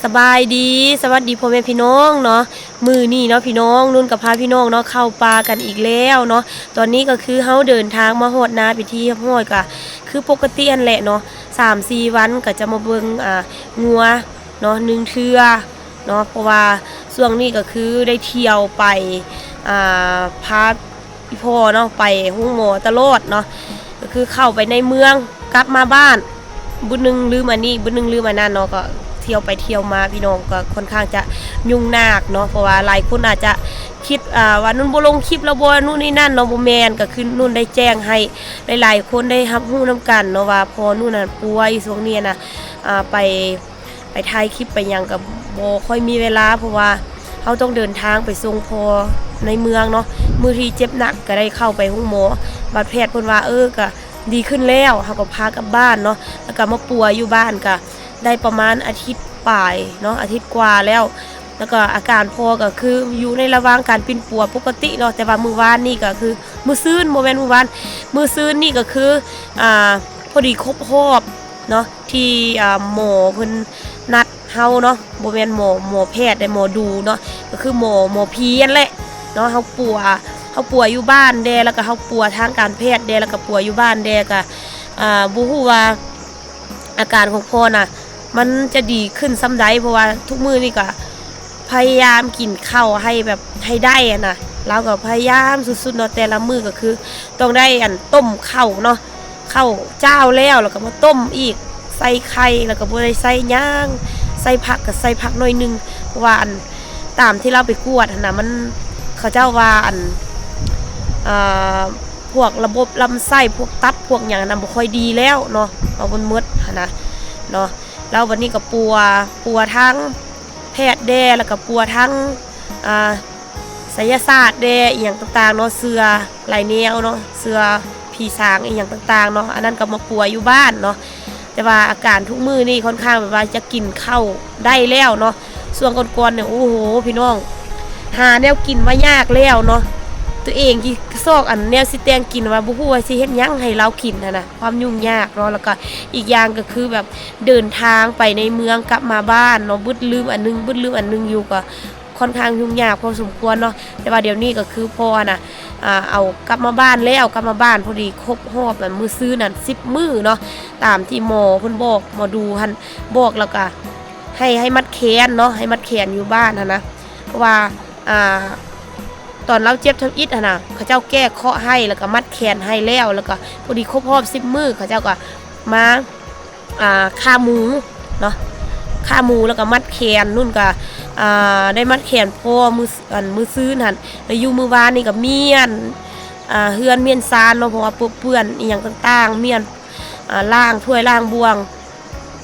ສະບາຍດີ ສະຫວັດດີພໍ່ແມ່ພີ່ນ້ອງເນາະ. ມື້ນີ້ເນາະພີ່ນ້ອງ ນຸ່ນກໍພາພີ່ນ້ອງເນາະ ເຂົ້າປ່າກັນອີກແລ້ວເນາະ. ຕອນນີ້ກໍຄືເຮົາເດີນທາງມາຮອດນາເປັນທີ່ຮຽບຮ້ອຍ ກໍຄືປົກກະຕິຫັ້ນແຫຼະເນາະ. ສາມສີ່ວັນກໍຈະມາເບິ່ງ ອ່າ ງົວເນາະ ໜຶ່ງເທື່ອເນາະ ເພາະວ່າຊ່ວງນີ້ກໍຄືໄດ້ທ່ຽວໄປ ອ່າ ພາ ອີ່ພໍ່ເນາະ ໄປໂຮງໝໍຕະຫຼອດເນາະ ກໍຄືເຂົ້າໄປໃນເມືອງ ກັບມາບ້ານ ບຶດໜຶ່ງລືມອັນນີ້ ບຶດໜຶ່ງລືມອັນນັ້ນເນາະ. ກໍທ່ຽວໄປທ່ຽວມາ ພີ່ນ້ອງ ກໍຄ່ອນຂ້າງຈະຫຍຸ້ງໜັກເນາະ ເພາະວ່າຫຼາຍຄົນອາດຈະຄິດ ອ່າ ວ່ານຸ່ນບໍ່ລົງຄລິບແລ້ວບໍ່ ນູ້ນນີ້ນັ້ນເນາະ. ບໍ່ແມ່ນ ກໍຄືນຸ່ນໄດ້ແຈ້ງໃຫ້ຫຼາຍໆຄົນໄດ້ຮັບຮູ້ນຳກັນເນາະ ວ່າພໍ່ນຸ່ນນັ້ນປ່ວຍ ຊ່ວງນີ້ນະ ອ່າ ໄປ ໄປຖ່າຍຄລິບໄປຫຍັງກໍບໍ່ຄ່ອຍມີເວລາ ເພາະວ່າເຮົາຕ້ອງເດີນທາງໄປສົ່ງພໍ່ໃນເມືອງເນາະ. ມື້ທີ່ເຈັບໜັກກໍໄດ້ເຂົ້າໄປໂຮງໝໍ ບາດແພດເພິ່ນວ່າ ເອີ ກໍດີຂຶ້ນແລ້ວ ເຮົາກໍພາກັບບ້ານເນາະ. ແລ້ວກໍມາປົວຢູ່ບ້ານກໍໄດ້ປະມານອາທິດປາຍເນາະ ອາທິດກວ່າແລ້ວ. ແລ້ວກໍອາການພໍ່ກໍຄືຢູ່ໃນລະຫວ່າງການປິ່ນປົວປົກກະຕິເນາະ ແຕ່ວ່າມື້ວານນີ້ກໍຄື ມື້ຊືນ ບໍ່ແມ່ນມື້ວານ ມື້ຊືນນີ້ກໍຄື ອ່າ ພໍດີຄົບຮອບເນາະ ທີ່ ອ່າ ໝໍເພິ່ນນັດເຮົາເນາະ ບໍ່ແມ່ນໝໍ ໝໍແພດໃດ ໝໍດູເນາະ ກໍຄືໝໍ ໝໍຜີຫັ້ນແຫຼະເນາະ. ເຮົາປົວ ເຮົາປົວຢູ່ບ້ານແດ່ ແລ້ວກໍເຮົາປົວທາງການແພດແດ່ ແລ້ວກໍປົວຢູ່ບ້ານແດ່ ກໍ ອ່າ ບໍ່ຮູ້ວ່າອາການຂອງພໍ່ນະ ມັນຈະດີຂຶ້ນສ່ຳໃດ ເພາະວ່າທຸກມື້ນີ້ກໍພະຍາຍາມກິນເຂົ້າໃຫ້ແບບ ໃຫ້ໄດ້ຫັ້ນນະ. ລາວກໍພະຍາຍາມສຸດໆເນາະ ແຕ່ລະມື້ກໍຄືຕ້ອງໄດ້ ອັນ ຕົ້ມເຂົ້າເນາະ ເຂົ້າຈ້າວແລ້ວ ແລ້ວກໍມາຕົ້ມອີກ ໃສ່ໄຂ່ ແລ້ວກໍບໍ່ໄດ້ໃສ່ຫຍັງ ໃສ່ຜັກກໍໃສ່ຜັກໜ້ອຍໜຶ່ງ ເພາະວ່າ ອັນ ຕາມທີ່ລາວໄປກວດຫັ້ນນະ ມັນ ເຂົາເຈົ້າວ່າ ອັນ ອ່າ ພວກລະບົບລຳໄສ້ ພວກຕັບ ພວກຫຍັງຫັ້ນນະ ບໍ່ຄ່ອຍດີແລ້ວເນາະ ເອົາໝົດໆຫັ້ນນະເນາະ. ແລ້ວບັດນີ້ກໍປົວ ປົວທາງແພດແດ່ ແລ້ວກໍປົວທາງ ອ່າ ໄສຍະສາດແດ່ ອີ່ຫຍັງຕ່າງໆເນາະ ເຊື່ອຫຼາຍແນວເນາະ ເຊື່ອຜີສາງ ອີ່ຫຍັງຕ່າງໆເນາະ. ອັນນັ້ນກໍມາປົວຢູ່ບ້ານເນາະ ແຕ່ວ່າອາການທຸກມື້ນີ້ຄ່ອນຂ້າງແບບວ່າຈະກິນເຂົ້າໄດ້ແລ້ວເນາະ. ຊ່ວງກ່ອນໆນີ້ ໂອ້ໂຫ ພີ່ນ້ອງ ຫາແນວກິນວ່າຍາກແລ້ວເນາະ ຕົວເອງທີ່ຊອກ ອັນ ແນວຊິແຕ່ງກິນວ່າບໍ່ຮູ້ວ່າຊິເຮັດຫຍັງໃຫ້ລາວກິນຫັ້ນນະ ຄວາມຫຍຸ້ງຍາກເນາະ. ແລ້ວກໍອີກຢ່າງກໍຄືແບບເດີນທາງໄປໃນເມືອງກັບມາບ້ານເນາະ ບຶດລືມອັນໜຶ່ງ ບຶດລືມອັນໜຶ່ງຢູ່ ກໍຄ່ອນຂ້າງຫຍຸ້ງຍາກພໍສົມຄວນເນາະ. ແຕ່ວ່າດຽວນີ້ກໍຄືພໍ່ນະ ອ່າ ເອົາກັບມາບ້ານແລ້ວ ກັບມາບ້ານພໍດີຄົບຮອບ ອັນ ມື້ຊືນນັ້ນ ສິບມື້ເນາະ ຕາມທີ່ໝໍເພິ່ນບອກ ໝໍດູຫັ້ນບອກ ແລ້ວກໍໃຫ້ ໃຫ້ມັດແຂນເນາະ ໃຫ້ມັດແຂນຢູ່ບ້ານຫັ້ນນະ ເພາະວ່າ ອ່າ ຕອນລາວເຈັບທຳອິດຫັ້ນນະ ເຂົາເຈົ້າແກ້ເຄາະໃຫ້ ແລ້ວກໍມັດແຂນໃຫ້ແລ້ວ ແລ້ວກໍພໍດີຄົບຮອບສິບມື້ ເຂົາເຈົ້າກໍມາ ອ່າ ຂ້າໝູເນາະ ຂ້າໝູ ແລ້ວກໍມັດແຂນ. ນຸ່ນກໍ ອ່າ ໄດ້ມັດແຂນພໍ່ມື້ ອັນ ມື້ຊືນຫັ້ນ ແລ້ວຢູ່ມື້ວານນີ້ກໍມ້ຽນ ອ່າ ເຮືອນມ້ຽນຊານເນາະ ເພາະວ່າເປື້ອນອີ່ຫຍັງຕ່າງໆ ມ້ຽນ ອ່າ ລ້າງຖ້ວຍລ້າງບ່ວງ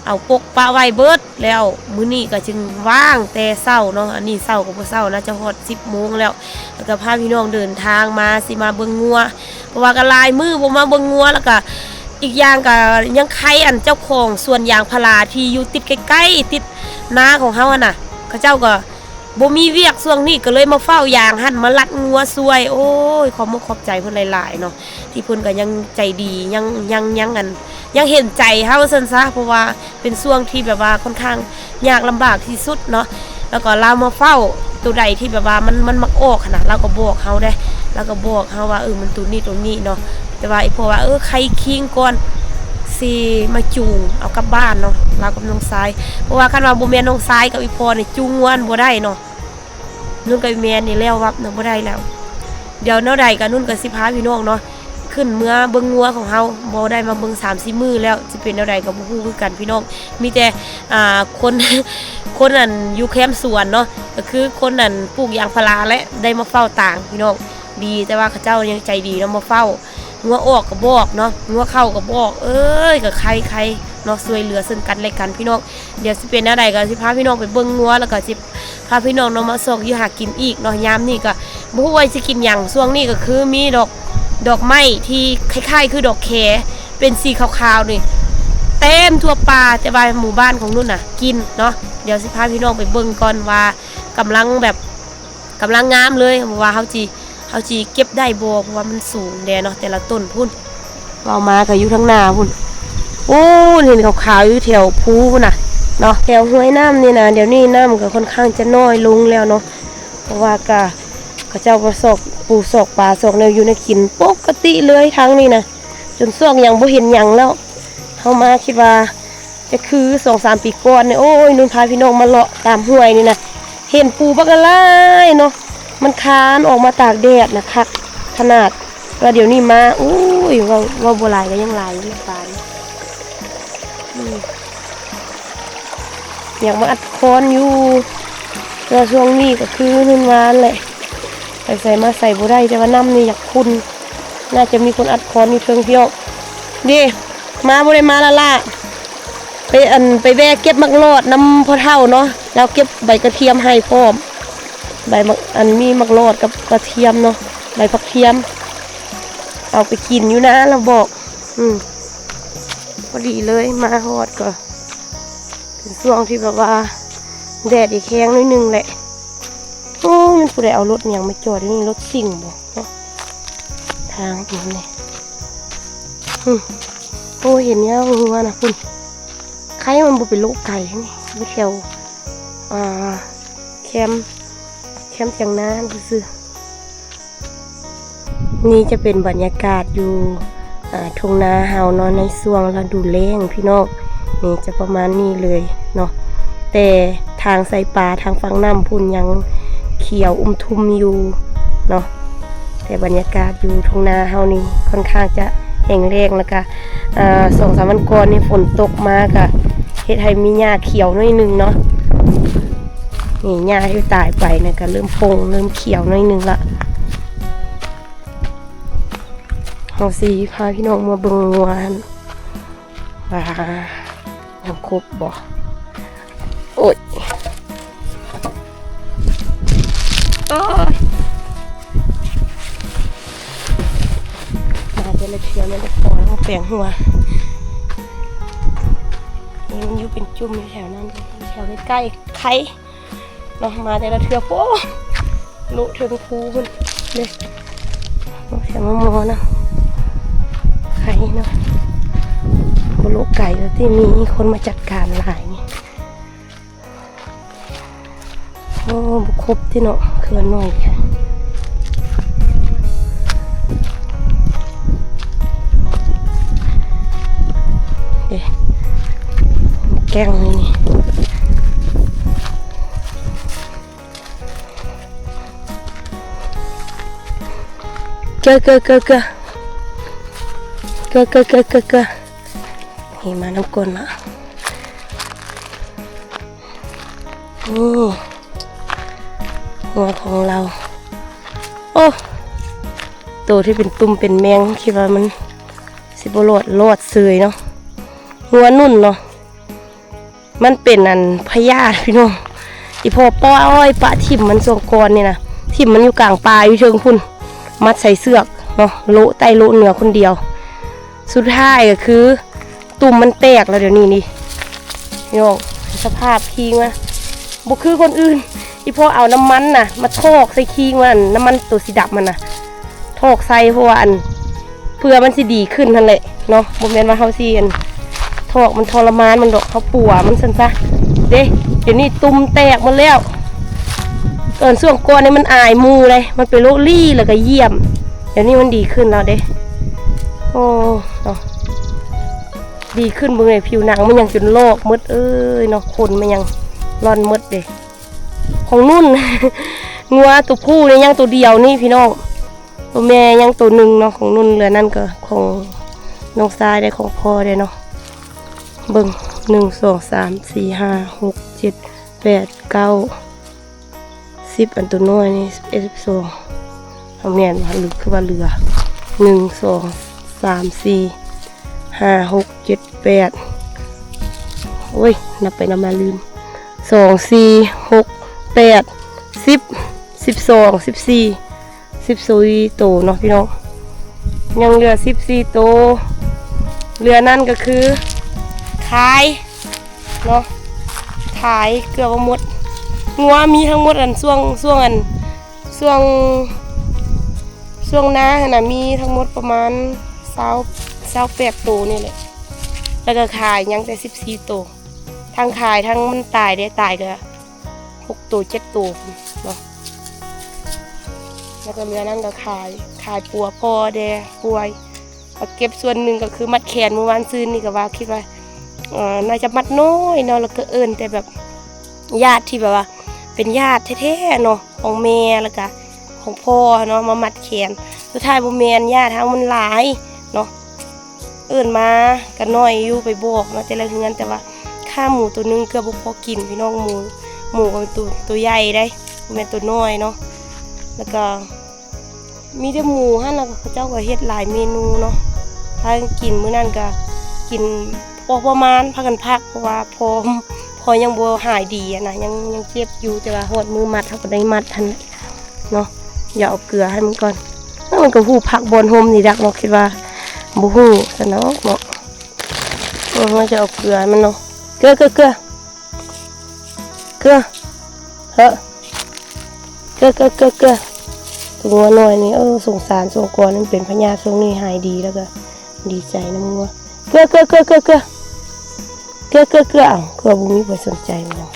ເອົາປົກປະໄວ້ເບິດແລ້ວ. ມື້ນີ້ກໍຈຶ່ງວ່າງແຕ່ເຊົ້າເນາະ ອັນນີ້ເຊົ້າກໍບໍ່ເຊົ້າ ໜ້າຈະຮອດສິບໂມງແລ້ວ. ແລ້ວກໍພາພີ່ນ້ອງເດີນທາງມາ ຊິມາເບິ່ງງົວ ເພາະວ່າກໍຫຼາຍມື້ບໍ່ມາເບິ່ງງົວ ແລ້ວກໍອີກຢ່າງກໍຍັງໄຄ ອັນ ເຈົ້າຂອງສວນຢາງພາລາທີ່ຢູ່ຕິດໃກ້ໆ ຕິດນາຂອງເຮົາຫັ້ນນະ ເຂົາເຈົ້າກໍ ບໍ່ມີວຽກຊ່ວງນີ້ ກໍເລີຍມາເຝົ້າຢາງຫັ້ນ ມາລັດງົວຊ່ວຍ. ໂອ້ຍ ຂອບມົກຂອບໃຈເພິ່ນຫຼາຍໆເນາະ ທີ່ເພິ່ນກໍຍັງໃຈດີ ຍັງ ຍັງ ຍັງ ອັນ ຍັງເຫັນໃຈເຮົາວ່າຊັ້ນຊະ ເພາະວ່າເປັນຊ່ວງທີ່ແບບວ່າຄ່ອນຂ້າງຍາກລຳບາກທີ່ສຸດເນາະ. ແລ້ວກໍລາວມາເຝົ້າ ໂຕໃດທີ່ແບບວ່າມັນ ມັນມັກອອກຫັ້ນນະ ລາວກໍບອກເຮົາເດ້ ລາວກໍບອກເຮົາວ່າ ເອີ ມັນໂຕນີ້ໂຕນີ້ເນາະ. ແຕ່ວ່າອີ່ພໍ່ວ່າ ເອີ ໄຄຄິງກ່ອນ ຊິມາຈູງເອົາກັບບ້ານເນາະ ລາວກັບນ້ອງຊາຍ. ເພາະວ່າຄັນວ່າບໍ່ແມ່ນນ້ອງຊາຍກັບອີ່ພໍ່ນີ້ ຈູງງົວບໍ່ໄດ້ເນາະ. ນຸ່ນກັບອີ່ແມ່ນີ້ແລ້ວວັບນະ ບໍ່ໄດ້ແລ້ວ. ດຽວແນວໃດກໍນຸ່ນກໍຊິພາພີ່ນ້ອງເນາະ ຂຶ້ນເມືອເບິ່ງງົວຂອງເຮົາ ບໍ່ໄດ້ມາເບິ່ງສາມສີ່ມື້ແລ້ວ ຊິເປັນແນວໃດກໍບໍ່ຮູ້ຄືກັນພີ່ນ້ອງ. ມີແຕ່ ອ່າ ຄົນ ຄົນ ອັນ ຢູ່ແຄມສວນເນາະ ກໍຄືຄົນ ອັນ ປູກຢາງພາລາແຫຼະ ໄດ້ມາເຝົ້າຕາງພີ່ນ້ອງ. ດີແຕ່ວ່າເຂົາເຈົ້າຍັງໃຈດີເນາະ ມາເຝົ້າ. ງົວອອກກໍບອກເນາະ ງົວເຂົ້າກໍບອກ ເອີຍ ກໍໄຄໆເນາະ ຊ່ວຍເຫຼືອເຊິ່ງກັນແລະກັນພີ່ນ້ອງ. ດຽວຊິເປັນແນວໃດກໍຊິພາພີ່ນ້ອງໄປເບິ່ງງົວ ແລ້ວກໍຊິພາພີ່ນ້ອງເນາະ ມາຊອກຢູ່ຫາກິນອີກເນາະ. ຍາມນີ້ກໍບໍ່ຮູ້ວ່າຊິກິນຫຍັງ ຊ່ວງນີ້ກໍຄືມີດອກ ດອກໄມ້ທີ່ຄ້າຍໆຄືດອກແຄ ເປັນສີຂາວໆນີ້ ເຕັມທົ່ວປ່າ ແຕ່ວ່າໝູ່ບ້ານຂອງນຸ່ນນະກິນເນາະ. ດຽວຊິພາພີ່ນ້ອງໄປເບິ່ງກ່ອນວ່າກຳລັງແບບ ກຳລັງງາມເລີຍ ວ່າເຮົາຊິ ເຮົາຊິເກັບໄດ້ບໍ່ ເພາະວ່າມັນສູງແດ່ເນາະ ແຕ່ລະຕົ້ນພຸ້ນ. ເວົ້າມາກໍຢູ່ທາງໜ້າພຸ້ນ ໂອ້ ເຫັນຂາວໆຢູ່ແຖວພູພຸ້ນນະ. ເນາະ ແຖວຫ້ວຍນ້ຳນີ້ນະ ດຽວນີ້ນ້ຳກໍຄ່ອນຂ້າງຈະນ້ອຍລົງແລ້ວເນາະ ເພາະວ່າກະ ເຂົາເຈົ້າກໍຊອກປູຊອກປາ ຊອກແນວຢູ່ແນວກິນປົກກະຕິເລີຍທາງນີ້ນະ ຈົນຊ່ວງຫຍັງບໍ່ເຫັນຫຍັງແລ້ວ. ເຮົາມາຄິດວ່າຈະຄືສອງສາມປີກ່ອນນີ້ ໂອ້ຍ ນຸ່ນພາພີ່ນ້ອງມາເລາະຕາມຫ້ວຍນີ້ນະ ເຫັນປູບັກຫຼາຍເນາະ ມັນຄານອອກມາຕາກແດດນະ ຄັກຂະໜາດ. ແຕ່ວ່າດຽວນີ້ມາ ໂອ້ຍ ເວົ້າ ເວົ້າບໍ່ຫຼາຍກໍຍັງຫຼາຍຢູ່ປານ ອືມ ຢາກມາອັດຄອນຢູ່ ແຕ່ວ່າຊ່ວງນີ້ກໍຄືເຮືອນວານແຫຼະ ໄປໃສມາໃສບໍ່ໄດ້ ແຕ່ວ່ານ້ຳນີ້ຢາກຂຸ່ນ ໜ້າຈະມີຄົນອັດຄອນຢູ່ເທິງພີ່ນ້ອງ. ເດ້ ມາບໍ່ໄດ້ມາລ້າໆ ໄປ ອັນ ໄປແວ່ເກັບໝາກຫຼອດນຳພໍ່ເຖົ້າເນາະ ລາວເກັບໃບກະທຽມໃຫ້ພ້ອມ ໃບໝາກ ອັນ ມີໝາກຫຼອດກັບກະທຽມເນາະ ໃບຜັກທຽມ ເອົາໄປກິນຢູ່ນາ ລາວບອກ. ອືມ ພໍດີເລີຍ ມາຮອດກໍເປັນຊ່ວງທີ່ແບບວ່າແດດອີກແຮງໜ້ອຍໜຶ່ງແຫຼະ. ໂອ້ຍ ມັນຜູ້ໃດເອົາລົດຫຍັງມາຈອດຢູ່ນີ້ ລົດຊິງບໍເນາະ ທາງນີ້. ອືມ ໂອ້ ເຫັນແລ້ວງົວນະພຸ້ນ ໄຄມັນບໍ່ໄປໂລະໄກນີ້ ຢູ່ແຖວ ອ່າ ແຄມ ແຄມຖຽງນາຊື່ໆ. ນີ້ຈະເປັນບັນຍາກາດຢູ່ ອ່າ ທົ່ງນາເຮົາເນາະ ໃນຊ່ວງລະດູແລ້ງພີ່ນ້ອງ ນີ້ຈະປະມານນີ້ເລີຍເນາະ ແຕ່ທາງໄຊປາທາງຝັ່ງນ້ຳພຸ້ນຍັງຂຽວອຸ້ມທຸ່ມຢູ່ເນາະ ແຕ່ບັນຍາກາດຢູ່ທົ່ງນາເຮົານີ້ຄ່ອນຂ້າງຈະແຫ້ງແລ້ງ ແລ້ວກະ ອ່າ ສອງສາມວັນກ່ອນນີ້ຝົນຕົກມາກະເຮັດໃຫ້ມີຫຍ້າຂຽວໜ້ອຍໜຶ່ງເນາະ. ນີ້ຫຍ້າທີ່ຕາຍໄປນະກະເລີ່ມປົ່ງເລີ່ມຂຽວໜ້ອຍໜຶ່ງລະ. ເຮົາຊິພາພີ່ນ້ອງມາເບິ່ງງົວຫັ້ນວ່າຍັງຄົບບໍ່. ໂອ້ຍ ໂອ້ຍ ມາແຕ່ລະເທື່ອແມ່ນໄດ້ພໍແລ້ວ ແປງຫົວ. ນີ້ມັນຢູ່ເປັນຈຸ່ມຢູ່ແຖວນັ້ນ ແຖວໃກ້ໆ ໄຄ ເນາະ ມາແຕ່ລະເທື່ອ ໂອ້ ໂລະເທິງພູພຸ້ນເດ້ ໂລະແຖວມອນະ ໄຄເນາະ ບໍ່ໂລະໄກແລ້ວຕິ ມີຄົນມາຈັດການຫຼາຍນີ້. ໂອ້ ບໍ່ຄົບຕິເນາະ ເຂື່ອນໜ້ອຍແທ້ ເດ້ ແກ້ງນີ້. ເກືອ ເກືອ ເກືອ ເກືອ ເກືອ ເກືອ ເກືອ ເກືອ ເກືອ ເກືອ ເຮີ້ຍ ມານຳກົ້ນລະ ນີ້ ງົວຂອງລາວ ໂອ້ ໂຕທີ່ເປັນຕຸ່ມເປັນແມງ ຄິດວ່າມັນຊິບໍ່ລອດ ລອດເສີຍເນາະ ງົວໜຸ່ນເນາະ. ມັນເປັນອັນພະຍາດພີ່ນ້ອງ ອີ່ພໍ່ປ່ອຍປະຖິ້ມມັນຊ່ວງກ່ອນນີ້ນະ ຖິ້ມມັນຢູ່ກາງປ່າຢູ່ເທິງພຸ້ນ ມັດໃສ່ເຊືອກເນາະ ໂລະໃຕ້ໂລະເໜືອຄົນດຽວ ສຸດທ້າຍກໍຄືຕຸ່ມມັນແຕກແລ້ວ ດຽວນີ້ນີ້ພີ່ນ້ອງ ສະພາບຄີງມັນບໍ່ຄືຄົນອື່ນ ອີ່ພໍ່ເອົານ້ຳມັນນະມາຖອກໃສ່ຄີງມັນ ນ້ຳມັນໂຕສີດຳຫັ້ນນະ ຖອກໃສ່ ເພາະວ່າອັນ ເພື່ອມັນຊິດີຂຶ້ນຫັ້ນແຫຼະເນາະ ບໍ່ແມ່ນວ່າເຮົາຊິອັນ ຖອກມັນທໍລະມານມັນດອກ ເຮົາປົວມັນຊັ້ນຊະເດ້. ດຽວນີ້ຕຸ່ມແຕກໝົດແລ້ວ ຕອນຊ່ວງກ່ອນນີ້ມັນອາຍໝູ່ເດ້ ມັນໄປໂລະລີ້ແລ້ວກໍຢ້ຽມ ດຽວນີ້ມັນດີຂຶ້ນແລ້ວເດ້. ໂອ້ ເນາະ ດີຂຶ້ນ ເບິ່ງແດ່ ຜິວໜັງມັນຍັງຈົນລອກໝົດເອີຍເນາະ ຂົນມັນຍັງລ່ອນໝົດເດ້. ຂອງນຸ່ນ ງົວຕົວຜູ້ນີ້ຍັງຕົວດຽວນີ້ພີ່ນ້ອງ ຕົວແມ່ຍັງຕົວໜຶ່ງເນາະ ຂອງນຸ່ນ ເຫຼືອນັ້ນກໍຂອງນ້ອງຊາຍໄດ້ ຂອງພໍ່ໄດ້ເນາະ. ເບິ່ງ ໜຶ່ງ ສອງ ສາມ ສີ່ ຫ້າ ຫົກ ເຈັດ ແປດ ເກົ້າ ສິບ ອັນຕົວນ້ອຍນີ້ສິບເອັດ ສິບສອງ ເອົາແມ່ນວ່າ ຫຼືຄືວ່າເຫຼືອ ໜຶ່ງ ສອງ ສາມ ສີ່ ຫ້າ ຫົກ ເຈັດ ແປດ ໂອ້ຍ ນັບໄປນັບມາລືມ ສອງ ສີ່ ຫົກ ແປດ ສິບ ສິບສອງ ສິບສີ່ ສິບສີ່ໂຕເນາະພີ່ນ້ອງ ຍັງເຫຼືອສິບສີ່ໂຕ ເຫຼືອນັ້ນກໍຄືຂາຍເນາະ ຂາຍເກືອບວ່າໝົດ ງົວມີທັງໝົດ ອັນ ຊ່ວງ ຊ່ວງ ອັນ ຊ່ວງ ຊ່ວງນາຫັ້ນນະ ມີທັງໝົດປະມານຊາວ ຊາວແປດໂຕນີ້ແຫຼະ ແລ້ວກໍຂາຍຍັງແຕ່ສິບສີ່ໂຕ. ທັງຂາຍທັງມັນຕາຍເດ້ ຕາຍກໍຫົກໂຕເຈັດໂຕເນາະ ແລ້ວກໍເຫຼືອນັ້ນກໍຂາຍ ຂາຍປົວພໍ່ແດ່ປ່ວຍ ກໍເກັບສ່ວນໜຶ່ງກໍຄືມັດແຂນ ມື້ວານຊືນນີ້ກໍວ່າຄິດວ່າ ເອີ ໜ້າຈະມັດນ້ອຍເນາະ ແລ້ວກໍເອີ້ນແຕ່ແບບຍາດທີ່ແບບວ່າເປັນຍາດແທ້ໆເນາະ ຂອງແມ່ ແລ້ວກະຂອງພໍ່ເນາະ ມາມັດແຂນ ສຸດທ້າຍບໍ່ແມ່ນ ຍາດເຮົາມັນຫຼາຍເນາະ ເອີ້ນມາກໍນ້ອຍຢູ່ ໄປບອກເນາະແຕ່ລະເຮືອນ ແຕ່ວ່າຂ້າໝູໂຕໜຶ່ງເກືອບບໍ່ພໍກິນພີ່ນ້ອງ ໝູ ໝູກໍເປັນໂຕ ໂຕໃຫຍ່ເດ້ ບໍ່ແມ່ນໂຕນ້ອຍເນາະ ແລ້ວກໍ ມີແຕ່ໝູຫັ້ນ ແລ້ວກໍເຂົາເຈົ້າກໍເຮັດຫຼາຍເມນູເນາະ ພາກັນກິນ ມື້ນັ້ນກໍກິນພໍປະມານ ພາກັນພັກ ເພາະວ່າພໍ່ ພໍ່ຍັງບໍ່ຫາຍດີຫັ້ນນະ ຍັງ ຍັງເຈັບຢູ່ ແຕ່ວ່າຮອດມື້ມັດ ເຮົາກໍໄດ້ມັດຫັ້ນແຫຼະເນາະ ດຽວເອົາເກືອໃຫ້ມັນກ່ອນ ເອີ ມັນກໍຮູ້ພັກບ່ອນຮົ່ມນີ້ດັກເນາະ ຄິດວ່າບໍ່ຮູ້ຊັ້ນດອກເນາະ ເອີ ເຮົາຈະເອົາເກືອໃຫ້ມັນເນາະ ເກືອ ເກືອ ເກືອ. ເກືອ ເກືອ ເກືອ ເກືອ ໂຕງົວນ້ອຍນີ້ ເອີ ສົງສານ ຊ່ວງກ່ອນມັນເປັນພະຍາດ ຊ່ວງນີ້ຫາຍດີແລ້ວກໍດີໃຈນຳງົວ ເກືອ ເກືອ ເກືອ ເກືອ ເກືອ ເກືອ ເກືອ ເກືອ ເອົ້າ ຄືວ່າບໍ່ມີໃຜສົນໃຈມັນ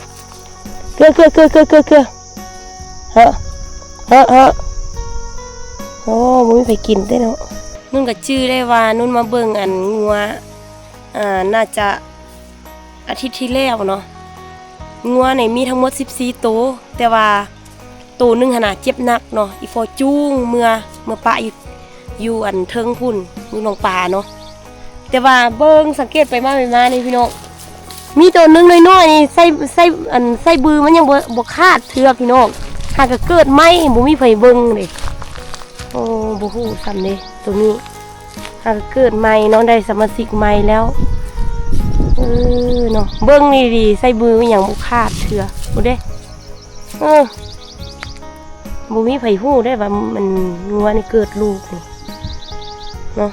ເກືອ ເກືອ ເກືອ ເກືອ ເກືອ ເກືອ ເອີ ເອີ ເອີ ໂອ້ ບໍ່ມີໃຜກິນເດ້ເນາະ ນຸ່ນກໍຈື່ໄດ້ວ່ານຸ່ນມາເບິ່ງອັນງົວ ອ່າ ໜ້າຈະ ອາທິດທີ່ແລ້ວເນາະ ງົວນີ້ມີທັງໝົດສິບສີ່ໂຕ ແຕ່ວ່າໂຕໜຶ່ງຫັ້ນນະເຈັບໜັກເນາະ ອີ່ພໍ່ຈູງເມືອ ເມືອປະຢູ່ ຢູ່ອັນເທິງພຸ້ນ ຢູ່ໜອງປາເນາະ ແຕ່ວ່າເບິ່ງສັງເກດໄປມາໄປມານີ້ພີ່ນ້ອງ ມີໂຕໜຶ່ງນ້ອຍໆນີ້ ໄສ້ ໄສ້ ອັນ ໄສ້ບືມັນຍັງບໍ່ ບໍ່ຂາດເທື່ອພີ່ນ້ອງ ຫາກະເກີດໃໝ່ ບໍ່ມີໃຜເບິ່ງເດ້ ໂອ້ ບໍ່ຮູ້ຊ້ຳເດ້ໂຕນີ້ ຫາກະເກີດໃໝ່ເນາະ ໄດ້ສະມາຊິກໃໝ່ແລ້ວ ເອີເນາະ ເບິ່ງດີໆ ໄສ້ບືອີ່ຫຍັງບໍ່ຂາດເທື່ອພຸ້ນເດ້ ເອີ ບໍ່ມີໃຜຮູ້ເດ້ວ່າມັນ ງົວນີ້ເກີດລູກນີ້ເນາະ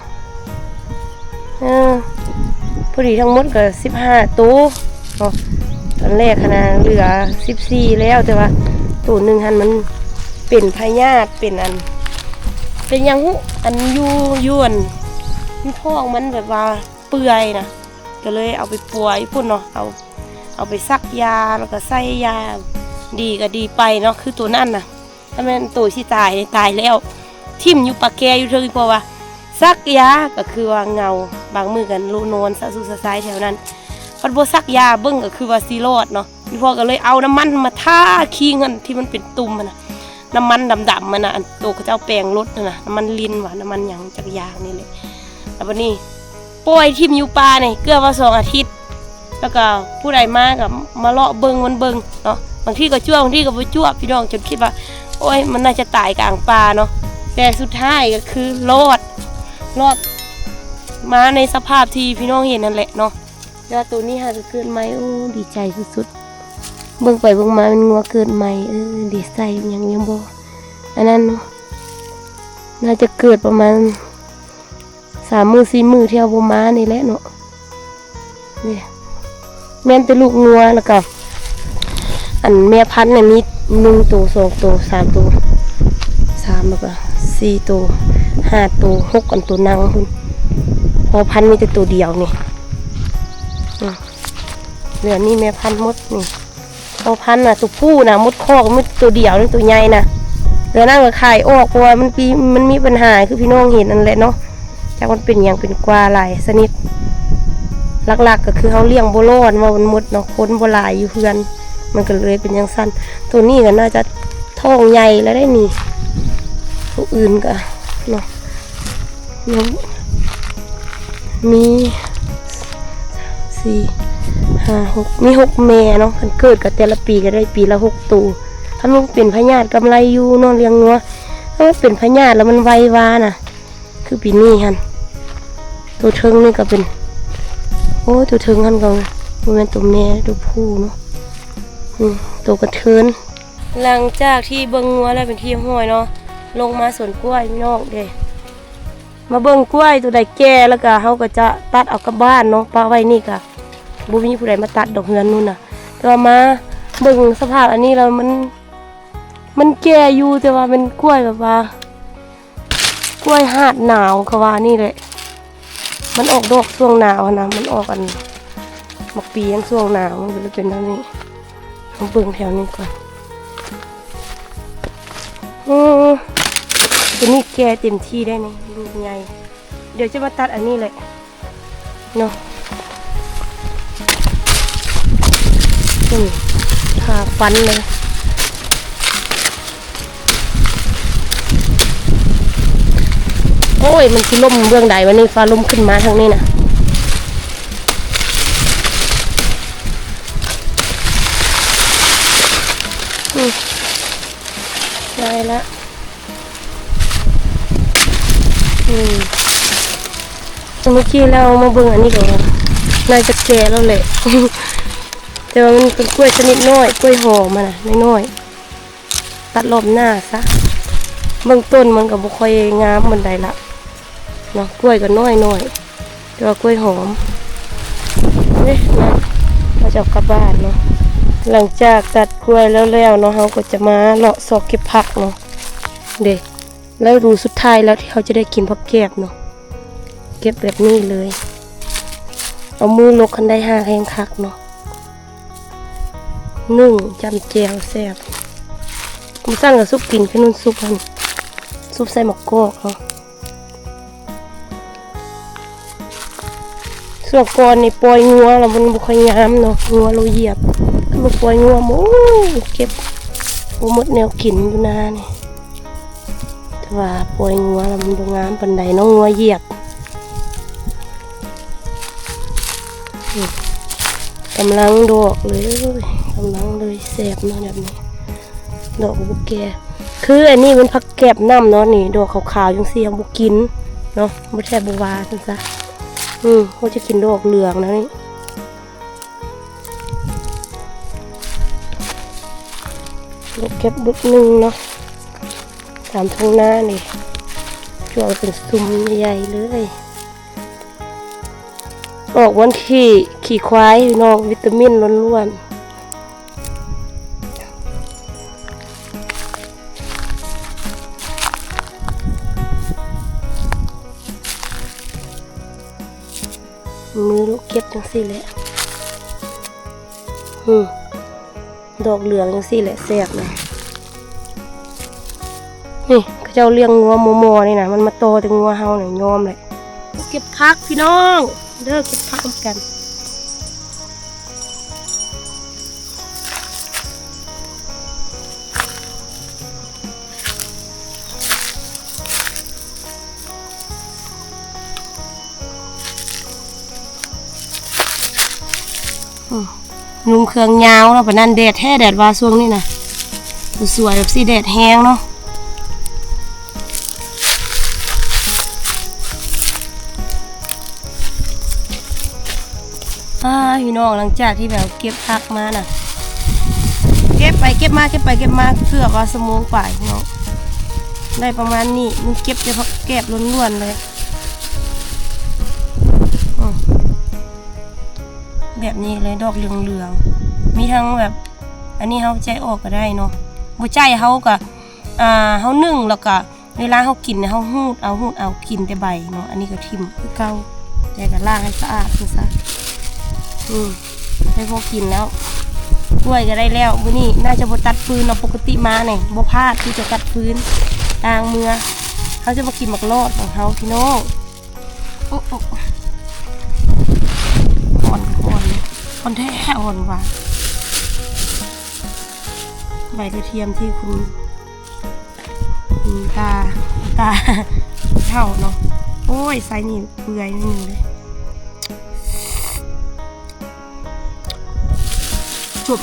ເອີ ພໍດີທັງໝົດກໍສິບຫ້າໂຕເນາະ ຕອນແລກຫັ້ນນະເຫຼືອສິບສີ່ແລ້ວ ແຕ່ວ່າໂຕໜຶ່ງຫັ້ນມັນເປັນພະຍາດ ເປັນອັນ ເປັນຫຍັງຮູ້ ອັນຢູ່ ຢູ່ອັນ ມັນທ້ອງມັນແບບວ່າເປື່ອຍນະ ກໍເລີຍເອົາໄປປົວຢູ່ພຸ້ນເນາະ ເອົາ ເອົາໄປສັກຢາ ແລ້ວກໍໃສ່ຢາ ດີກໍດີໄປເນາະ ຄືໂຕນັ້ນນະ ຖ້າແມ່ນໂຕຊິຕາຍນີ້ຕາຍແລ້ວ ຖິ້ມຢູ່ປາແກຢູ່ເທິງ ອີ່ພໍ່ວ່າສັກຢາກໍຄືວ່າເຫງົາ ບາງມື້ກໍນອນສະຊຸສະຊາຍແຖວນັ້ນ ພັດບໍ່ສັກຢາເບິ່ງກໍຄືວ່າຊິລອດເນາະ ອີ່ພໍ່ກໍເລີຍເອົານ້ຳມັນມາທາຄີງຫັ້ນ ທີ່ມັນເປັນຕຸ່ມຫັ້ນນະ ນ້ຳມັນດຳໆຫັ້ນນະ ອັນໂຕເຂົາເຈົ້າແປງລົດຫັ້ນນະ ນ້ຳມັນລິນຫວາ ນ້ຳມັນຫຍັງຈັກຢ່າງນີ້ແຫຼະ ແລ້ວບັດນີ້ປ່ອຍຖິ້ມຢູ່ປ່ານີ້ເກືອບວ່າສອງອາທິດ ແລ້ວກໍຜູ້ໃດມາກໍມາເລາະເບິ່ງມັນເບິ່ງເນາະ ບາງທີກໍຈົວບ ບາງທີກໍບໍ່ຈົວບ ພີ່ນ້ອງ ຈົນຄິດວ່າ ໂອ້ຍ ມັນໜ້າຈະຕາຍກາງປ່າເນາະ ແຕ່ສຸດທ້າຍກໍຄືລອດ ລອດມາໃນສະພາບທີ່ພີ່ນ້ອງເຫັນນັ້ນແຫຼະເນາະ ແຕ່ວ່າໂຕນີ້ຫາກໍເກີດໃໝ່ ໂອ້ ດີໃຈສຸດໆ ເບິ່ງໄປເບິ່ງມາແມ່ນງົວເກີດໃໝ່ ເອີ ໄດ້ໃສ່ຫຍັງຍັງບໍ່ ອັນນັ້ນເນາະ ໜ້າຈະເກີດປະມານ ສາມມື້ສີ່ມື້ທີ່ເຮົາບໍ່ມານີ້ແຫຼະເນາະ ນີ້ແມ່ນແຕ່ລູກງົວ ແລ້ວກໍອັນແມ່ພັນນີ້ມີໜຶ່ງໂຕ ສອງໂຕ ສາມໂຕ ສາມ ແລ້ວກໍສີ່ໂຕ ຫ້າໂຕ ຫົກ ອັນໂຕນັ່ງພຸ້ນ ພໍ່ພັນມີແຕ່ໂຕດຽວນີ້ ອືມ ເຫຼືອນີ້ແມ່ພັນໝົດນີ້ ພໍ່ພັນນະ ໂຕຜູ້ນະ ໝົດຄອກມີໂຕດຽວນີ້ ໂຕໃຫຍ່ນະ ເຫຼືອນັ້ນກໍຂາຍອອກ ເພາະວ່າມັນປີ ມັນມີບັນຫາຄືພີ່ນ້ອງເຫັນນັ້ນແຫຼະເນາະ ຈັກມັນເປັນຫຍັງເປັນກວ່າຫຼາຍຊະນິດ ຫຼັກໆກໍຄືເຮົາລ້ຽງບໍ່ລອດ ເວົ້າມັນໝົດເນາະ ຄົນບໍ່ຫຼາຍຢູ່ເຮືອນ ມັນກໍເລີຍເປັນຈັ່ງຊັ້ນ ໂຕນີ້ກໍໜ້າຈະທ້ອງໃຫຍ່ແລ້ວເດ້ນີ້ ໂຕອື່ນກໍເນາະ ຍັງມີ ສາມ ສີ່ ຫ້າ ຫົກ ມີຫົກແມ່ເນາະ ຄັນເກີດກໍແຕ່ລະປີກໍໄດ້ປີລະຫົກໂຕ ຄັນມັນເປັນພະຍາດກຳໄລຢູ່ເນາະ ລ້ຽງງົວ ຖ້າມັນເປັນພະຍາດແລ້ວມັນໄວວານະ ຄືປີນີ້ຫັ້ນ ໂຕເທິງນີ້ກໍເປັນ ໂອ້ ໂຕເທິງຫັ້ນກໍບໍ່ແມ່ນໂຕແມ່ໂຕຜູ້ເນາະ ອືມ ໂຕກະເທີນ ຫຼັງຈາກທີ່ເບິ່ງງົວແລ້ວເປັນທີ່ຮຽບຮ້ອຍເນາະ ລົງມາສວນກ້ວຍພີ່ນ້ອງເດ້ ມາເບິ່ງກ້ວຍໂຕໃດແກ່ແລ້ວກະເຮົາກໍຈະຕັດເອົາກັບບ້ານເນາະ ປະໄວ້ນີ້ກະບໍ່ມີຜູ້ໃດມາຕັດດອກເຮືອນນຸ່ນນະ ແຕ່ວ່າມາເບິ່ງສະພາບອັນນີ້ແລ້ວມັນ ມັນແກ່ຢູ່ ແຕ່ວ່າແມ່ນກ້ວຍແບບວ່າ ກ້ວຍຫາດໜາວ ເຂົາວ່ານີ້ແຫຼະ ມັນອອກດອກຊ່ວງໜາວຫັ້ນນະ ມັນອອກອັນ ໝາກປີຫຍັງຊ່ວງໜາວມັນກໍເລີຍເປັນແນວນີ້. ເຮົາເບິ່ງແຖວນີ້ກ່ອນ. ໂອ້ ຕົວນີ້ແກ່ເຕັມທີ່ໄດ້ນີ້ ລູກໃຫຍ່. ດຽວຈະມາຕັດອັນນີ້ແຫຼະເນາະ. ອືມ ຄາຟັນເລີຍ. ໂອ້ຍ ມັນຊິລົ້ມເບື້ອງໃດວະນີ້ ຟ້າລົມຂຶ້ນມາທາງນີ້ນະ. ອືມ ໄດ້ລະ. ອືມ ເມື່ອກີ້ລາວມາເບິ່ງອັນນີ້ກໍວ່າໜ້າຈະແກ່ແລ້ວແຫຼະ ແຕ່ວ່າມັນເປັນກ້ວຍຊະນິດນ້ອຍ ກ້ວຍຫອມຫັ້ນນະ ນ້ອຍໆ ຕັດລອບໜ້າຊະ. ເບິ່ງຕົ້ນມັນກໍບໍ່ຄ່ອຍງາມປານໃດລະເນາະ ກ້ວຍກໍນ້ອຍໆ ແຕ່ວ່າກ້ວຍຫອມ. ເອີ ນັ້ນ ເຮົາຈະເອົາກັບບ້ານເນາະ. ຫຼັງຈາກຕັດກ້ວຍແລ້ວໆເນາະ ເຮົາກໍຈະມາເລາະຊອກເກັບຜັກເນາະ ເດ້. ລະດູສຸດທ້າຍແລ້ວທີ່ເຮົາຈະໄດ້ກິນຜັກແກບເນາະ ເກັບແບບນີ້ເລີຍ ເອົາມືລົກຄັນໄດ້ຮາກແຮງຄັກເນາະ. ໜຶ້ງຈ້ຳແຈ່ວແຊບ ບໍ່ຊັ້ນກໍຊຸບກິນຄືນຸ່ນຊຸບຫັ້ນ ຊຸບໃສ່ໝາກກອກເນາະ. ຊ່ວງກ່ອນນີ້ປ່ອຍງົວແລ້ວມັນບໍ່ຄ່ອຍງາມເນາະ ງົວໂລຢຽບ. ຄັນບໍ່ປ່ອຍງົວ ໂອ້ຍ ເກັບບໍ່ໝົດແນວກິນຢູ່ນານີ້. ແຕ່ວ່າປ່ອຍງົວແລ້ວມັນບໍ່ງາມປານໃດເນາະ ງົວຢຽບ. ນີ້ ກຳລັງດອກເລີຍ ກຳລັງເລີຍ ແຊບເນາະແບບນີ້. ດອກບໍ່ແກ່ ຄືອັນນີ້ເປັນຜັກແກບນ້ຳເນາະ ນີ້ດອກຂາວໆຈັ່ງຊີ້ເຮົາບໍ່ກິນເນາະ ບໍ່ແທບບໍ່ວ່າຊັ້ນຊະ. ອືມ ເຮົາຈະກິນດອກເຫຼືອງນະນີ້. ເກັບບຶກໜຶ່ງເນາະ ຕາມທົ່ງນານີ້ ຈວກເປັນຊຸມໃຫຍ່ໆເລີຍ. ອອກວັນຂີ້ ຂີ້ຄວາຍພີ່ນ້ອງ ວິຕາມິນລ້ວນໆ. ມືລູກເກັບຈັ່ງຊີ້ແຫຼະ. ອືມ ດອກເຫຼືອງຈັ່ງຊີ້ແຫຼະແຊບນະ. ນີ້ ເຂົາເຈົ້າລ້ຽງງົວມໍ່ໆນີ້ນະ ມັນມາຕໍ່ແຕ່ງົວເຮົານີ້ຍອມແຫຼະ. ເກັບຜັກພີ່ນ້ອງເດີ ເກັບຜັກນຳກັນ. ອືມ ນຸ່ງເຄື່ອງຍາວເນາະ ປານນັ້ນແດດແທ້ແດດວ່າຊ່ວງນີ້ນະ ສວຍໆແບບຊີ້ແດດແຮງເນາະ. ອ່າ ພີ່ນ້ອງ ຫຼັງຈາກທີ່ແບບເກັບຜັກມານະ ເກັບໄປເກັບມາ ເກັບໄປເກັບມາ ເກືອບວ່າຊົ່ວໂມງປາຍເນາະ ໄດ້ປະມານນີ້. ມັນເກັບແຕ່ຜັກແກບລ້ວນໆເລີຍ ອືມ ແບບນີ້ເລີຍ ດອກເຫຼືອງໆ. ມີທັງແບບ ອັນນີ້ເຮົາໃຈອອກກໍໄດ້ເນາະ ບໍ່ໃຈເຮົາກໍ ອ່າ ເຮົາໜຶ້ງແລ້ວກໍ ເວລາເຮົາກິນເຮົາຮູດເອົາ ຮູດເອົາ ກິນແຕ່ໃບເນາະ. ອັນນີ້ກໍຖິ້ມຄືເກົ່າ ແຕ່ກໍລ້າງໃຫ້ສະອາດຄືຊະ. ອືມ ໄດ້ພໍກິນແລ້ວ ກ້ວຍກໍໄດ້ແລ້ວ. ມື້ນີ້ໜ້າຈະບໍ່ຕັດຟືນເນາະ ປົກກະຕິມານີ້ບໍ່ພາດທີ່ຈະຕັດຟືນ ຕ່າງເມືອ. ເຮົາຈະມາກິນໝາກຫຼອດຂອງເຮົາພີ່ນ້ອງ. ໂອ້ ໂອ້ ຮ້ອນ ຮ້ອນ ຮ້ອນແທ້ ຮ້ອນວ່າ. ໃບກະທຽມທີ່ຄຸນ ອືມ ຕາ ຕາເຖົ້າເນາະ. ໂອ້ຍ ໄຊນີ້ເປື່ອຍໜ້ອຍໜຶ່ງເດ້ ຈົບ.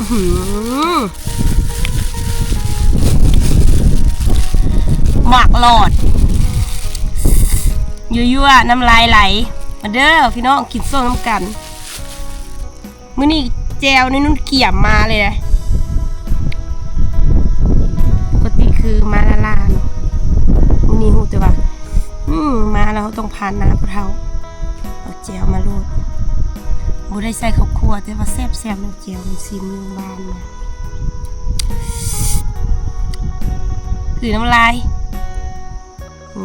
ອື ໝາກຫຼອດ ຍົວໆ ນ້ຳລາຍໄຫຼ. ມາເດີພີ່ນ້ອງ ກິນສົ້ມນຳກັນ. ມື້ນີ້ແຈ່ວນີ້ນຸ່ນກຽມມາເລີຍເດ້. ປົກກະຕິຄືມາລ້າໆເນາະ ມື້ນີ້ຮູ້ແຕ່ວ່າ ອືມ ມາແລ້ວເຮົາຕ້ອງຜ່ານໜ້າຜູ້ເຖົ້າ. ເອົາແຈ່ວມາໂລດ ບໍ່ໄດ້ໃສ່ເຂົ້າຂົ້ວ ແຕ່ວ່າແຊບໆເນາະ ແຈ່ວມັນຊີມຢູ່ບ້ານນະ. ຄືນ້ຳລາຍ.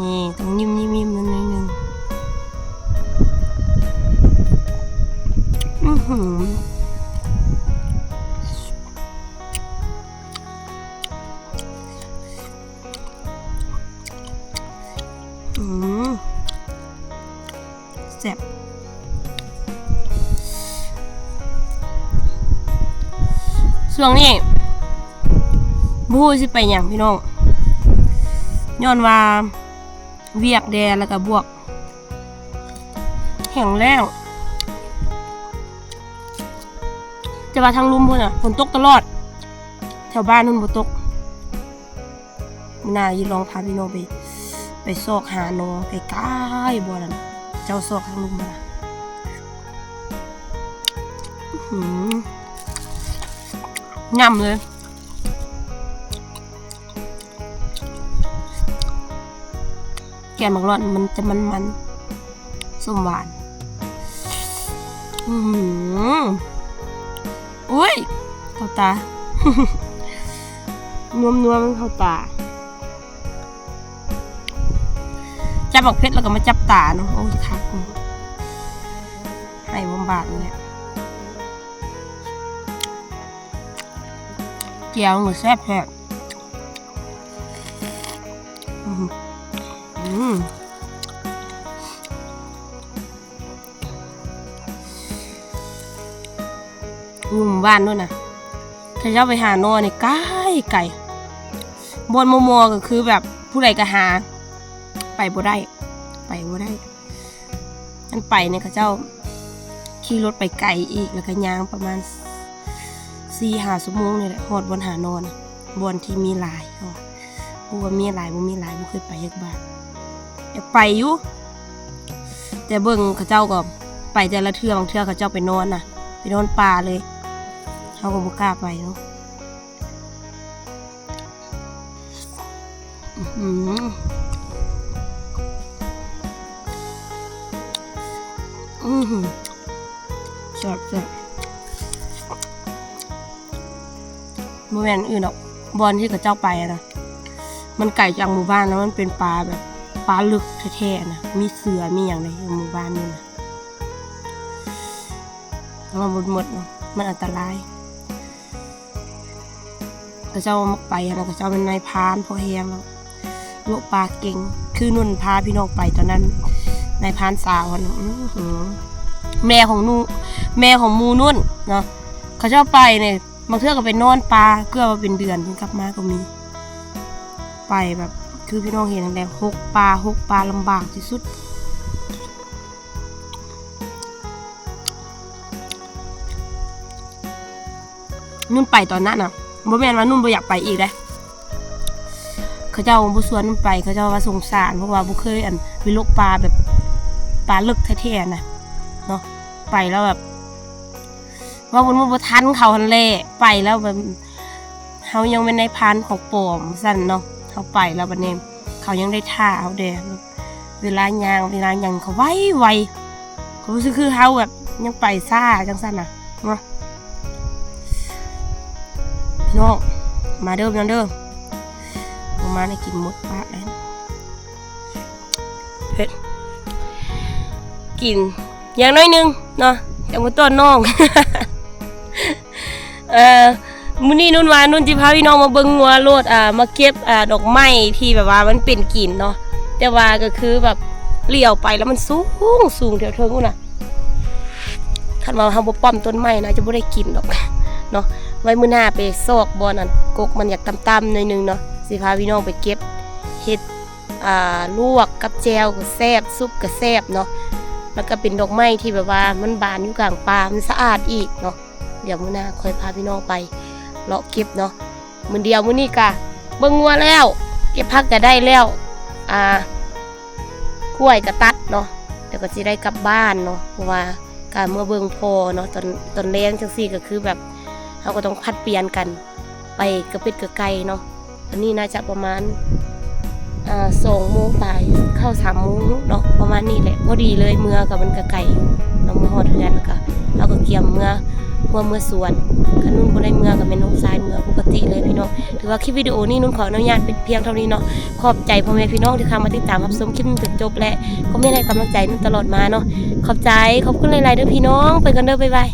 ນີ້ຕ້ອງຍິ້ມໆ ໜ້ອຍໜຶ່ງ. ອືມ ອືມ ແຊບ. ຊ່ວງນີ້ບໍ່ຮູ້ຊິໄປຫຍັງພີ່ນ້ອງ ຍ້ອນວ່າວຽກແດ່ ແລ້ວກະບວກແຫ້ງແລ້ງ ແຕ່ວ່າທາງລຸ່ມພຸ້ນນະ ຝົນຕົກຕະຫຼອດ ແຖວບ້ານພຸ້ນບໍ່ຕົກ. ມື້ໜ້າຊິລອງພາພີ່ນ້ອງໄປ ໄປຊອກຫາໜໍ່ໄກໆ ບໍ່ນັ້ນ ເຈົ້າຊອກທາງລຸ່ມຫັ້ນນະ. ອືຫື ຫຍ້ຳເລີຍ ແກ່ນໝາກລອດມັນຈະມັນໆ ສົ້ມຫວານ. ອືຫື ໂອ້ຍ ເຂົ້າຕາ ນົວໆ ມັນເຂົ້າຕາ. ຈັບໝາກເຜັດແລ້ວກໍມາຈັບຕາເນາະ ໂອ້ຍ ຄັກ ໃຫ້ບຳບາດນີ້ແຫຼະ. ແຈ່ວມັນກໍແຊບແທ້. ອືມ ອືມ ຢູ່ໝູ່ບ້ານໂນ້ນນະ ເຂົາເຈົ້າໄປຫາໜໍ່ນີ້ໄກໆ ບ່ອນມໍ່ໆ ກໍຄືແບບຜູ້ໃດກໍຫາ ໄປບໍ່ໄດ້ ໄປບໍ່ໄດ້. ອັນໄປນີ້ເຂົາເຈົ້າຂີ່ລົດໄປໄກອີກ ແລ້ວກໍຍ່າງປະມານສີ່ຫ້າຊົ່ວໂມງນີ້ແຫຼະ ຮອດບ່ອນຫາໜໍ່ນະ ບ່ອນທີ່ມີຫຼາຍ. ເພາະວ່າມີຫຼາຍບໍ່ມີຫຼາຍ ບໍ່ເຄີຍໄປຈັກບາດ. ຢາກໄປຢູ່ ແຕ່ເບິ່ງເຂົາເຈົ້າກໍໄປແຕ່ລະເທື່ອ ບາງເທື່ອເຂົາເຈົ້າໄປນອນນະ ໄປນອນປ່າເລີຍ ເຮົາກໍບໍ່ກ້າໄປເນາະ. ອືຫື ອືຫື ແຊບໆ. ບໍ່ແມ່ນອື່ນດອກ ບ່ອນທີ່ເຂົາເຈົ້າໄປນະ ມັນໄກຈາກໝູ່ບ້ານ ແລ້ວມັນເປັນປ່າແບບ ປ່າເລິກແທ້ໆນະ ມີເສືອມີຫຍັງໃດ ຢູ່ໝູ່ບ້ານນີ້ນະ ລະວັງໝົດໆເນາະ ມັນອັນຕະລາຍ. ເຂົາເຈົ້າມັກໄປຫັ້ນນະ ເຂົາເຈົ້າແມ່ນນາຍພານພໍແຮງແລ້ວ ລວກປາເກັ່ງ ຄືນຸ່ນພາພີ່ນ້ອງໄປຕອນນັ້ນ ນາຍພານສາວຫັ້ນນະ ອືຫື ແມ່ຂອງໜູ ແມ່ຂອງໝູ່ນຸ່ນເນາະ ເຂົາເຈົ້າໄປນີ້ ບາງເທື່ອກໍໄປນອນປ່າເກືອບວ່າເປັນເດືອນ ຈຶ່ງກັບມາກໍມີ. ໄປແບບ ຄືພີ່ນ້ອງເຫັນຫັ້ນແຫຼະ ຮົກປ່າ ຮົກປ່າລຳບາກທີ່ສຸດ. ນຸ່ນໄປຕອນນັ້ນນະ ບໍ່ແມ່ນວ່ານຸ່ນບໍ່ຢາກໄປອີກເດ້ ເຂົາເຈົ້າບໍ່ຊວນນຸ່ນໄປ ເຂົາເຈົ້າວ່າສົງສານ ເພາະວ່າບໍ່ເຄີຍ ອັນ ໄປລົກປ່າແບບ ປ່າເລິກແທ້ໆນະເນາະ ໄປແລ້ວແບບ ເວົ້າບໍ່ ບໍ່ທັນເຂົາຫັ້ນແຫຼະ ໄປແລ້ວແບບ ເຮົາຍັງແມ່ນນາຍພານຂອງປອມຊັ້ນເນາະ ເຮົາໄປແລ້ວບັດນີ້ ເຂົາຍັງໄດ້ຖ້າເຮົາແດ່ ເວລາຍ່າງເວລາຫຍັງເຂົາໄວໆ ເຂົາຮູ້ສຶກຄືເຮົາແບບຍັງໄປຊ້າຈັ່ງຊັ້ນນະເນາະ. ພີ່ນ້ອງ ມາເດີ ມາເດີ ບໍ່ມາໄດ້ກິນໝົດປາກໄດ້ ເຜັດ ກິນຢ່າງໜ້ອຍໜຶ່ງເນາະ ຈັ່ງບໍ່ຕ້ອນນ້ອງ. ເອີ ມື້ນີ້ນຸ່ນວ່ານຸ່ນຊິພາພີ່ນ້ອງມາເບິ່ງງົວໂລດ ອ່າ ມາເກັບ ອ່າ ດອກໄມ້ທີ່ແບບວ່າມັນເປັນກິນເນາະ ແຕ່ວ່າກໍຄືແບບຫຼຽວໄປແລ້ວມັນສູງ ສູງແຖວເທິງພຸ້ນນະ ຄັນວ່າເຮົາບໍ່ປ້ອມຕົ້ນໄມ້ນະ ຈະບໍ່ໄດ້ກິນດອກເນາະ ໄວ້ມື້ໜ້າໄປຊອກບ່ອນອັນ ກົກມັນຢາກຕ່ຳໆໜ້ອຍໜຶ່ງເນາະ ຊິພາພີ່ນ້ອງໄປເກັບເຮັດ ອ່າ ລວກກັບແຈ່ວກໍແຊບ ຊຸບກໍແຊບເນາະ ແລ້ວກໍເປັນດອກໄມ້ທີ່ແບບວ່າມັນບານຢູ່ກາງປ່າ ມັນສະອາດອີກເນາະ. ດຽວມື້ໜ້າຄ່ອຍພາພີ່ນ້ອງໄປເລາະເກັບເນາະ ມື້ດຽວມື້ນີ້ກະເບິ່ງງົວແລ້ວ ເກັບຜັກກະໄດ້ແລ້ວ ອ່າ ກ້ວຍກະຕັດເນາະ ດຽວກໍຊິໄດ້ກັບບ້ານເນາະ ເພາະວ່າກະເມືອເບິ່ງພໍ່ເນາະ ຕອນ ຕອນແລງຈັ່ງຊີ້ກໍຄືແບບ ເຮົາກໍຕ້ອງຜັດປ່ຽນກັນ ໄປກະເປັດກະໄກ່ເນາະ ອັນນີ້ໜ້າຈະປະມານ ອ່າ ສອງໂມງປາຍ ເຂົ້າສາມໂມງເນາະ ປະມານນີ້ແຫຼະ ພໍດີເລີຍ ເມືອກະມັນກະໄກຢູ່ເນາະ ເມືອຮອດເຮືອນ ແລ້ວກະເຮົາກະກຽມເມືອຮົວເມືອສວນ ຄັນນຸ່ນບໍ່ໄດ້ເມືອກະແມ່ນນ້ອງຊາຍເມືອປົກກະຕິເລີຍພີ່ນ້ອງ. ຖືວ່າຄລິບວິດີໂອນີ້ນຸ່ນຂໍອະນຸຍາດປິດພຽງເທົ່ານີ້ເນາະ ຂອບໃຈພໍ່ແມ່ພີ່ນ້ອງທີ່ເຂົ້າມາຕິດຕາມຮັບຊົມຄລິບຈົນຈົບ ແລະ ຄອມເມັນໃຫ້ກຳລັງໃຈນຸ່ນຕະຫຼອດມາເນາະ ຂອບໃຈ ຂອບຄຸນຫຼາຍໆເດີພີ່ນ້ອງ ໄປກ່ອນເດີ ບາຍບາຍ.